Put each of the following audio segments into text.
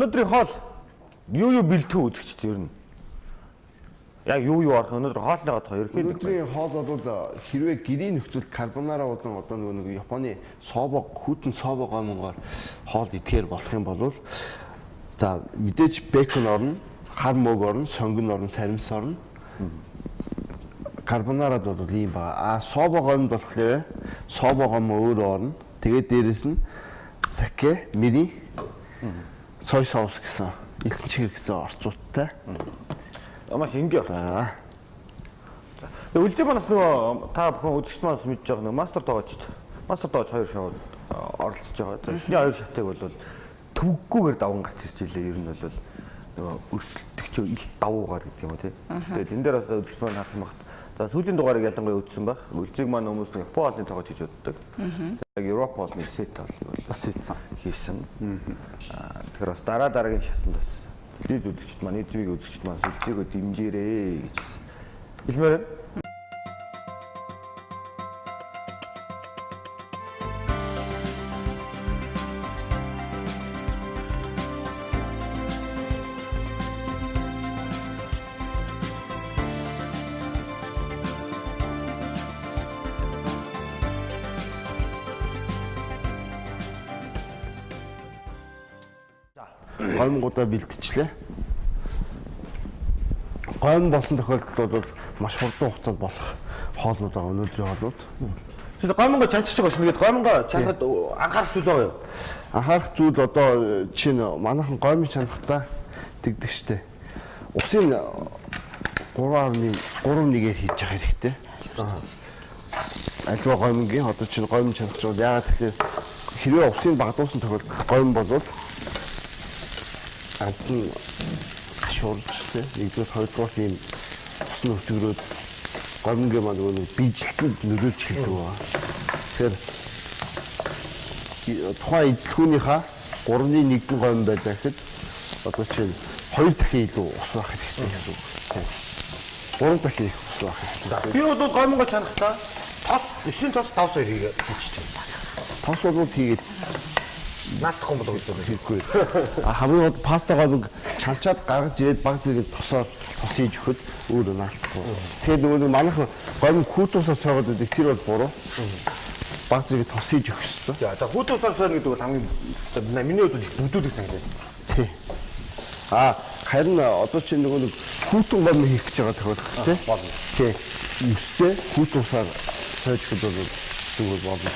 Өнөөдрийн хоол юу бэлтгэв үзэгчд ер нь? Яг юу орох өнөөдөр хоолныгоо тухай ерөнхийдөө. Өнөөдрийн хоол бол хэрвээ гэрийн нөхцөл карбонара болон одоо нөгөө нэг Японы собо хүйтэн собо гомонгоор хоол идэхээр болох юм бол за мэдээж бэкон орно, хар мөг орно, сонгон орно, саримс орно. Карбонарад бол ийм байгаа. А собо гомд болохоор собо гом өөрөө орно. Тэгээд дээрэс нь саке, мири, сой соус гэсэн, элсэн чихэр гэсэн орцуудтай. Маш энгийн орцтой. За. Тэгээ үлзий манаас нөгөө та бүхэн үзэгч манаас мэдж байгаа нөгөө мастер доогч хоёр шоуд оролцож байгаа. За эхний хоёр шатыг бол төвггүйгээр даван гарч ирж илээ. Ер нь бол нөгөө өрсөлдөгчөө ил давуугаар гэдэг юм уу тий. Тэгээд энэ дээр бас үзэгч маань харсан багт. За сүүлийн дугаарыг ялангуяа үзсэн байх. Үлзийг маань хүмүүс нэг Япон хоолны тоогооч хийж боддог. Яг Европ хоолны сет хоолыг бол бас хийсэн. Хийсэн. Тэгэхээр бас дараа дараагийн шатанд бас телевиз үзэгчд маань, ETV-г үзэгчд маань үлзийгөө дэмжээрэй гэж хэлмээр байна. Гомингуудаа бэлтжлээ. Гомин болсон тохиолдолд бол маш хурдан хугацаанд болох хоолнууд байгаа өнөөдрийн хоолнууд. Тэгэхээр гоминго чанччих болсон. Тэгээд гоминго чанахад анхаарах зүйл байгаа юу? Анхаарах зүйл одоо чинь манайхан гомин чанахтаа тэгдэг штэ. Усын 3.1-ээр хийж явах хэрэгтэй. Альва гомингийн одоо чинь гомин чанах чинь яагаад тэгэхээр хэрвээ усын багадуусан тохиолдолд гомин болвол амт нь гашуурж тий нэгдүгээр хоёрдугаар ийм ус нь өтгөрөөд гомингийн маань нөгөө биежилтэнд нөлөөлж эхэлдэг байгаа. Тэгэхээр тухайн эзлэхүүнийхээ 3.1 гомин байлаа гэхэд одоо чинь 2 дахин илүү ус байх хэрэгтэй гэсэн үг. 3 дахин их ус байх хэрэгтэй. Би бол гоминго чанахтаа тос 9 тос 5 сая хийгээд хийчихсэн. Тос бол хийгээд наалтахгүй болоо гэж хэрэггүй. А хамгийн гол паста гомиг чанчаад гаргаж ирээд баг зэрэг тосоор тос хийж өгөхөд өөр наалтахгүй. Тэгэхээр нөгөө манайхан гомиг хүүтусаар сойгоод байдаг тэр бол буруу. Баг зэрэг тос хийж өгөх ёстой. За хүүтусаар сойно гэдэг бол хамгийн миний хувьд их бүдүүлэг санагдав. Тий. А харин одоо чи нөгөө нэг хүүтэн гомиг хийх гэж байгаа тохиолдолд тий. Болно. Тий. Өстэй хүүтусаар сойж өгөхөд бол зүгээр болно.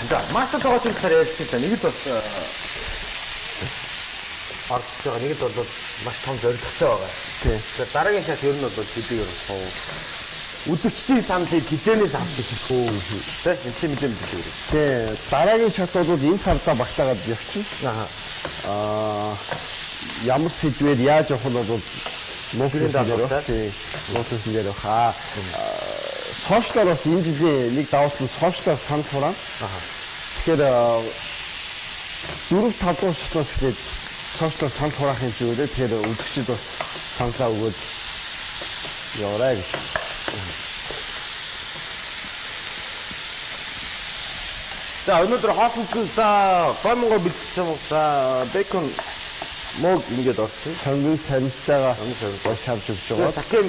За, мастер тоогоочийн талаар ярилцъя. Нэг л бас оролцож байгаа. Нэг л бол маш том зорилготой байгаа. Тий. Тэгэхээр дараагийн шат ер нь бол хэдий ер нь үзэгчдийн саналыг хизээнээс авч ирэх үү? Тэ, энэ мэдээ мэдээ. Тий. Дараагийн шат бол энэ сарда багтаагаад явчихна. Аа ямар сэдвээр яаж явах нь бол нууцын дээр байх. Тий. Нууцын дээр байх. Аа сошиалар бас энэ жилийн нэг давуу тал сошиалар санал хураана. Тэгэхээр 4 5 дугаар шатнаас эхлээд сошиалар санал хураах юм шиг үлээ. Тэгэхээр үзэгчид бас саналаа өгөөд яваарай гэж. За өнөөдөр хоолндоо гомонго бэлдсэн за бэкон мог ингээд орсон. Сонгон саримстайгаа шавж өгч байгаа. Саке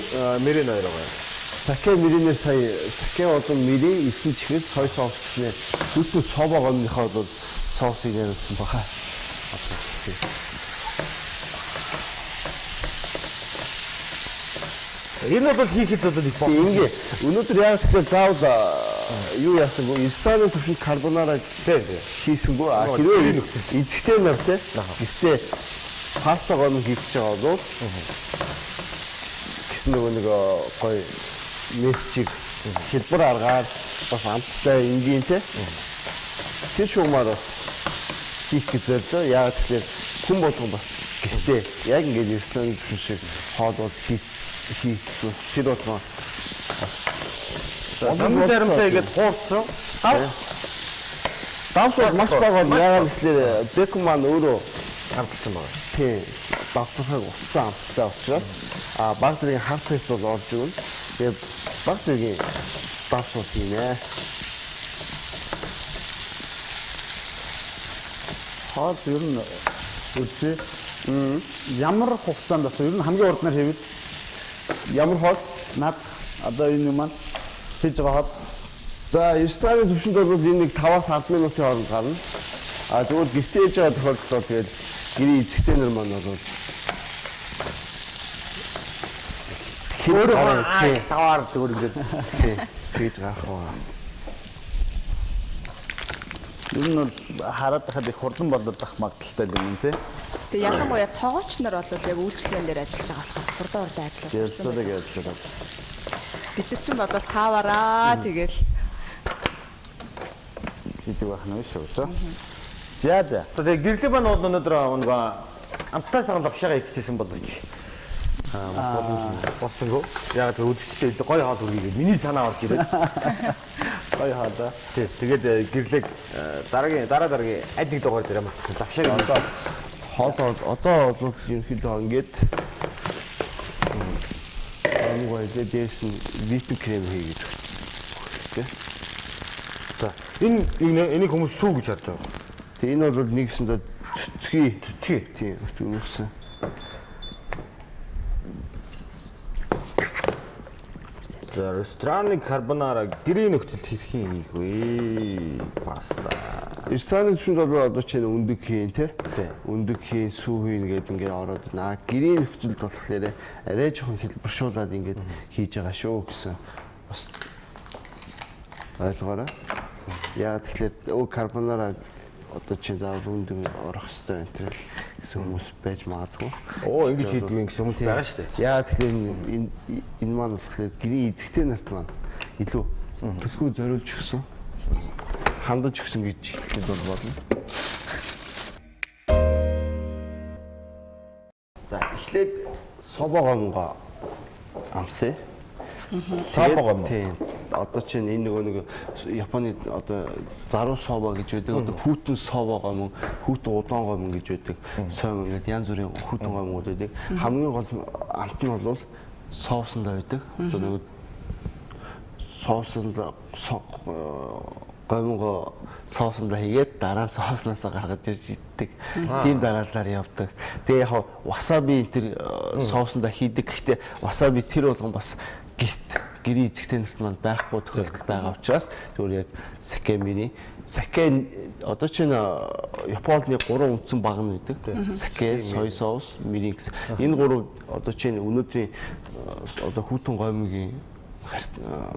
мэрэн хоёр байгаа. Саке миринээр сая саке болон мири элсэн чихэр сой соус гэснээр хүйтэн собо гомныхоо бол соусыг яриулсан баха. Энэ бол хийхэд бол их боо. Ингээ өнөөдөр яг тэгэхээр заавал юу яасангүй рестораны түвшинд карбонара хийсэнгүй. А хэрвээ эзэгтэй нар те. Гэхдээ паста гомн хийх гэж байгаа бол гэсэн нөгөө нэг гоё мессежийг хэлбэр аргаар бас амттай энгийн те. Тэр шугамар бас хийх гэж зорилоо. Яг тэгэхээр хүн болгон бас гэртээ яг ингээд рестораны түвшин шиг хоол бол хийх тэр болгон бас Сонгон заримтай ингээд хуурдсан. Давс бол маш бага бол яагаад гэхээр бекон маань өөрөө амталсан байна. Тий. Давсархаг утсан амттай учраас а баг зэргийн хар тайц бол орж өгнө. Тэгээд баг зэргийн давс бол хийнэ. Хоол ер нь үлзий. Ямар хугацаанд бас ер нь хамгийн урднаар хийвэл Ямар хоол? над одоо энэ юм маань хийж байгаа хоол. За, рестораны төвшөнд бол энэ нэг 5-аас 10 минутын хооронд гарна. А тэгвэл гэртээ хийж байгаа тохиолдолд бол тэгээд гэрийн эзэгтэй нар маань бол Өөрөө ааш таваар зүгээр ингээд тэгж гарах уу. Ер нь бол хараад байхад их хурдан болоод ах магадлалтай юм тий. Тэгээ ялангуяа тоогооч нар бол яг үйлчлэгэн дээр ажиллаж байгаа болохоор хурдан хурдан ажиллаж Ярилцлага ярьлаа. Бид нар чинь бодвол таавараа тэгэл Хийдэг байх нь шүү дээ. За за. Тэгээ гэрлэг маань бол өнөөдөр нөгөө амттай сайхан лавшаага хийчихсэн боловч боломж болсонгүй. Яг тэр үзэгчтэй илүү гоё хоол хүргэе гэж миний санаа орж ирээд. Гоё хоолой. Тий. Тэгээд гэрлэг дараагийн дараа дараагийн аль нэг дугаар дээр матсан лавшааг Одоо хоол одоо бол ерөнхийдөө ингээд гоё дээрс нь whipping cream хийгээд өгөх. За. Энэ энийг хүмүүс сүү гэж харж байгаа. Тэгээ энэ бол нэгсэндээ цэцгий Цэцгий. Тийм өнөрсөн. За, рестораны карбонара гэрийн нөхцөлд хэрхэн хийх вэ? Паста. Рестораны түвшинд бол одоо чинь өндөг хийн те. Тий. Өндөг хийн, сүү хийн гэдэг ингээд ороод наа гэрийн нөхцөлд болохоор арай жоохон хэлбэршүүлээд ингээд хийж байгаа шүү гэсэн бас ойлгоорой. Яг тэгэхээр өө карбонара одоо чинь заавал өндөг орох хэрэгтэй энэ төр гэсэн хүмүүс байж магадгүй. Оо, ингэж хийдэг юм гэсэн хүмүүс байгаа шүү дээ. Яг тэгэхээр энэ энэ маань болохоор гэрийн эзэгтэй нарт маань илүү төлхөө зориулж өгсөн. Хандаж өгсөн гэж хэлэхэд бол болно. За эхлээд собо гомгоо амсъя. Собо гомго. Тийм. Одоо чинь энэ нөгөө нэг Японы одоо заруу собо гэж байдаг. Одоо хүйтэн собо гомон, хүйтэн удаан гомон гэж байдаг. Сойм ингээд янз бүрийн хүйтэн гомгууд байдаг. Хамгийн гол амт нь бол соусонд байдаг. Одоо нөгөө соусонд гомгоо соусонд хийгээд дараа нь соуснаасаа гаргаж ирж иддэг. Тийм дараалалаар явдаг. Тэгээ яг васаби энэ төр соусонд хийдэг. Гэхдээ васаби тэр болгон бас гэрт гэрийн эзэгтэй нарт маань байхгүй тохиолдол байгаа учраас зүгээр яг саке мири саке одоо чинь Японы 3 үндсэн баг нь байдаг. Саке, сой соус, мири гэсэн. Энэ гурав одоо чинь өнөөдрийн одоо хүйтэн гомгийн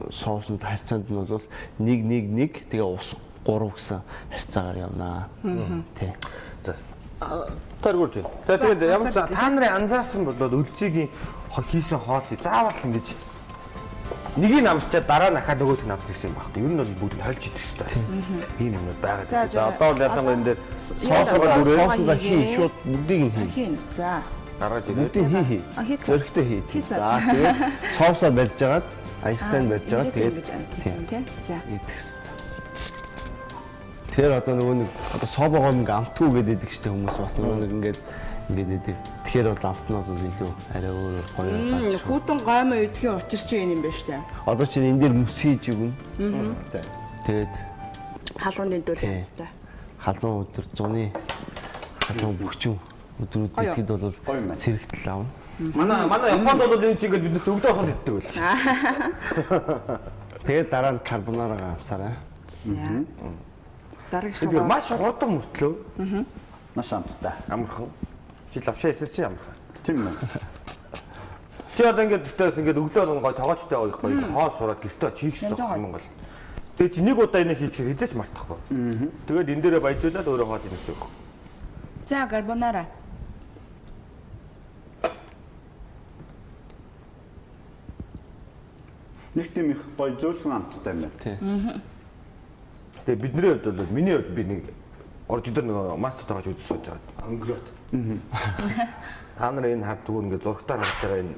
соусанд харьцаанд нь бол 1 1 1 тэгээ ус 3 гэсэн харьцаагаар явнаа. Тий. За. Тэргүүлж байна. За тэгээд ямар ч та нарын анзаарсан болоод өлзийгийн хийсэн хоолыг заавал ингэж нэгийг амсчаад дараа нь ахаад нөгөөх нь амсна гэсэн юм багт. Ер нь бол бүгд нь хольж идэх хэрэгтэй. Ийм юмнууд байгаа. За одоо бол ялангуяа энэ дээр соусоо бүрээ соусоо хий шууд бүгдийг нь хий. Хийн. За. Гаргаж ирээд. Бүгдийг хий хий. Зөрөгтэй хий. За тэгээд соусоо барьж агаад аяхтай нь барьж агаад тэгээд тийм. За. Идэх хэрэгтэй. Тэгэхээр одоо нөгөө нэг одоо собо гомг амтгүй гэдэг штэ хүмүүс бас нөгөө нэг ингээд ингээд идэг. Тэгэхээр бол амт нь бол илүү арай өөр гоё гарч. Хүүтэн гоймоо идэхийн учир чинь энэ юм байна штэ. Одоо чинь энэ дээр мөс хийж өгнө. Тэгээд халуун дэндүүл янзтай. Халуун өдөр зуны халуун бөхчөн өдрүүд идэхэд бол сэрэгтэл авна. Манай Японд бол энэ чинь ингээд бид нар ч өглөө босоод иддэг байл. Тэгээд дараа нь карбонараа амсаарай. За. Дараагийнх нь маш хурдан мөртлөө. Маш амттай. Амархан. Чи лавшаа хийсэн чи амархан. Тийм үү. Чи одоо ингээд тэгтээс ингээд өглөө болгон гой тоогоочтой байгаа их гоё хоол сураад гэртээ очиж хийх хэрэгтэй байхгүй юм гол. Тэгээ чи нэг удаа энийг хийчихээр хэзээ ч мартахгүй. Тэгээд энэ дээрээ баяжуулаад өөрөө хоол юмсэх өгөх. За карбонара. Нэг тийм их гоё зөөлхөн амттай юм байна. Тийм. Тэгээ бидний хувьд бол миний хувьд би нэг орж өдөр нөгөө мастер тоогооч үзэж сууж байгаа. Өнгөрөөд. Та нар энэ хар зүгээр ингээд зурагтаар харж байгаа энэ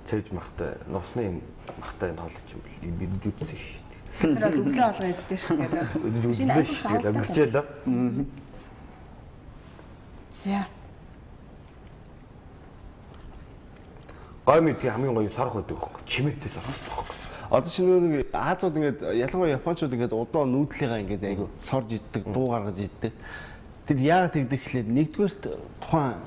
цэвж махтай, нусны энэ махтай энэ хоолой чинь бид үзсэн шүү дээ. Тэр бол өглөө болгоо иддэг шүү дээ. Үзлээ шүү дээ. Өнгөрчээ л. За. Гой мэдгийн хамгийн гоё сорох байдаг байхгүй. Чимээтэй сорох хэрэгтэй байхгүй. Одоо чинь нэг Азууд ингээд ялангуяа японочууд ингээд удаан нүүдлийгаа ингээд айгу сорж иддэг, дуу гаргаж иддэг. Тэр яагаад тэгдэг гэхлээр нэгдүгээрт тухайн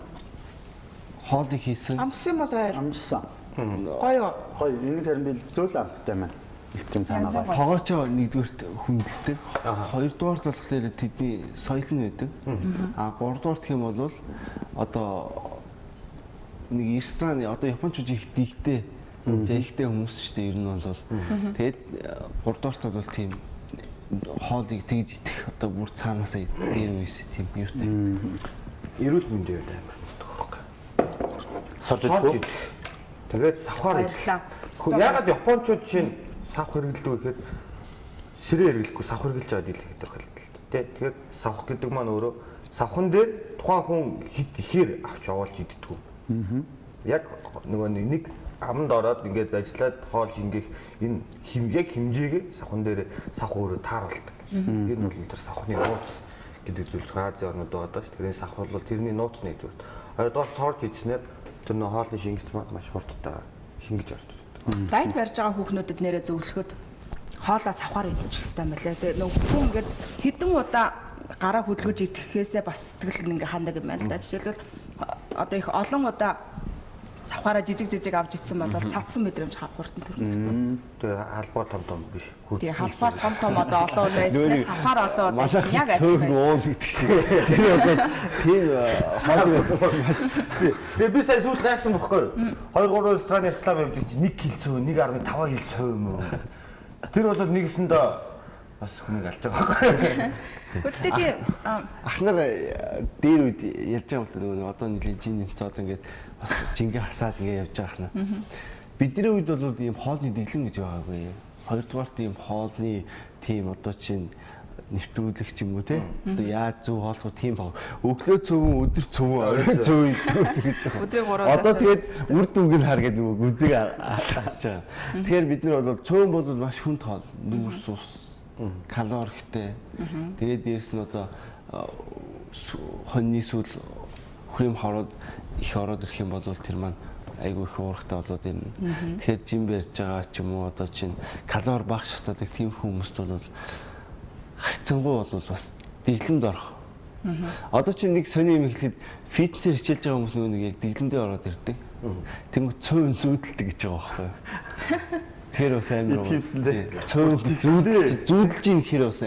хоолыг хийсэн. Амссан бол ойр. Амжсан. Гоё. Гоё. Энэ харин би зөөл амттай маань. Их тийм цаанаа гоё. Тогоочоо нэгдүгээрт хүндэлдэг. Хоёрдугаарт болохоор тэдний соёл нь байдаг. А гуравдугаарт гэх юм бол одоо нэг ресторан одоо японочууд их дийгтэй жайхтэй хүмүүс шүү дээ ер нь бол. Тэгээд гуравдугаарт бол тийм хоолыг тэгж идэх одоо бүр цаанаасаа дээр үес тийм юутай. Эрүүл мэндийн үед амар. Сорж Сорж идэх. идэх. Тэгээд савхаар идэх. Баярлалаа. Яагаад японочууд жишээ нь савх хэрэглэдэг вэ гэхээр сэрээ хэрэглэхгүй савх хэрэглэж байгаад илүү их тохиолдолтой тий. Тэгэхээр савх гэдэг маань өөрөө савхан дээр тухайн хүн хит ихээр авч овоолж иддэг. Яг нөгөө нэг аманд ороод ингээд ажиллаад хоол шингээх энэ яг хэмжээгээ савхан дээр савх өөрөө тааруулдаг. Энэ бол тэр савхны нууц гэдэг зүйл зөвхөн Азийн орнууд байгаа даа ш. Тэгэхээр энэ савх бол тэрний нууц нэгдүгээр. Хоёрдугаар сорж идснээр тэр нөгөө хоолны шингэц маань маш хурдтай шингэж орж ирдэг. Дайт барьж байгаа хүүхнүүдэд нэрээ зөвлөхөд хоолоо савхаар идчих хэрэгтэй юм байна лээ. Тэгээ нөгөө хүн ингээд хэдэн удаа гараа хөдөлгөж идэхээсээ бас сэтгэл нь ингээ хандаг юм байна л да. Жишээлбэл одоо их олон удаа савхаараа жижиг жижиг авч ицсэн бол цадсан мэдрэмж хурдан төрнө гэсэн. Тэгээ халбаар том том биш. Тэгээ халбаар том том одоо олон удаа идснээр савхаар олон удаа идсэн. Яг цөөн адилхан. уун гэдэг шиг. Тэр одоо тийм хоолыг маш Тэгээ би сая сүүл гайхсан бохгүй юу? 2 3 рестораны реклам явж чинь 1 кг цөөн 1.5 кг цөөн юм уу? Тэр бол нэгсэндээ бас хүнийг алж байгаа байхгүй юу? Гэхдээ тийм Ах нар дээр үед ярьж байгаа бол нөгөө одоо нэлийн жин нэмцээд ингээд бас жингээ хасаад ингээд явж байгаа хна. Бидний үед бол ийм хоолны дэглэм гэж байгаагүй. Хоёрдугаарт ийм хоолны тийм одоо чинь нэвтрүүлэх ч юм уу те. Одоо яаж зөв хооллох тийм баг. Өглөө цөвөн, өдөр цөвөн, орой цөвөн идэх гэж байгаа. Өдрийн гурав удаа Одоо тэгээд үр дүнг нь хар гэдэг нөгөө гүзийг алгаж байгаа. Тэгэхээр бид нар бол цөөн бол маш хүнд хоол, нүүрс ус, калори ихтэй. Тэгээд дээрэс нь одоо хоньны сүүл хүрэм хороод их ороод ирэх юм бол тэр маань айгүй их уурхтай болоод ирнэ. Тэгэхээр жим барьж байгаа ч юм уу одоо чинь калори бага шатаадаг тийм хүмүүст бол харьцангуй бол бас дэглэмд орох. Одоо чинь нэг сони юм эхлэхэд фитнесээр хичээлж байгаа хүмүүс нөгөө нэг яг дэглэмдээ ороод ирдэг. Тэнгүү цөөн зүүдэлдэг гэж байгаа байхгүй юу? Тэгэхээр бас амар Итгэвсэн тий. Цөөн зүүдэлж ийн гэхээр бас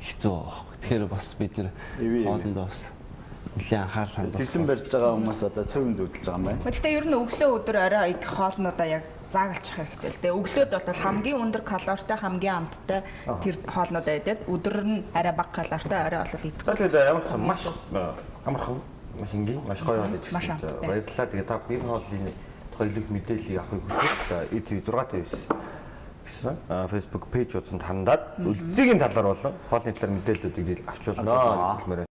хэцүү байгаа байхгүй. Тэгэхээр бас бид нэр Эвээ, эвээ. хоолндоо бас нэлээд анхаарал хандуулах. Дэглэм барьж байгаа хүмүүс одоо цөөн зүүдэлж байгаа юм байна. Гэхдээ ер нь өглөө өдөр орой идэх хоолнуудаа яг заагалчих хэрэгтэй л дээ. Өглөөд бол хамгийн өндөр калоритой, хамгийн амттай тэр хоолнуудаа идээд өдөр нь арай бага калоритой, орой бол идэхгүй. За тэгээд ямар ч сан маш амархан, маш энгийн, маш гоё хоол Маш идчихсэн. амттай. Баярлалаа. Тэгээд та бүхэн энэ хоолны тухай илүү их мэдээллийг авахыг хүсвэл ETV 659 гэсэн Facebook пэйж хуудсанд хандаад үлзигийн талаар болон хоолны талаар мэдээллүүдийг авч болно гэж хэлмээр байна.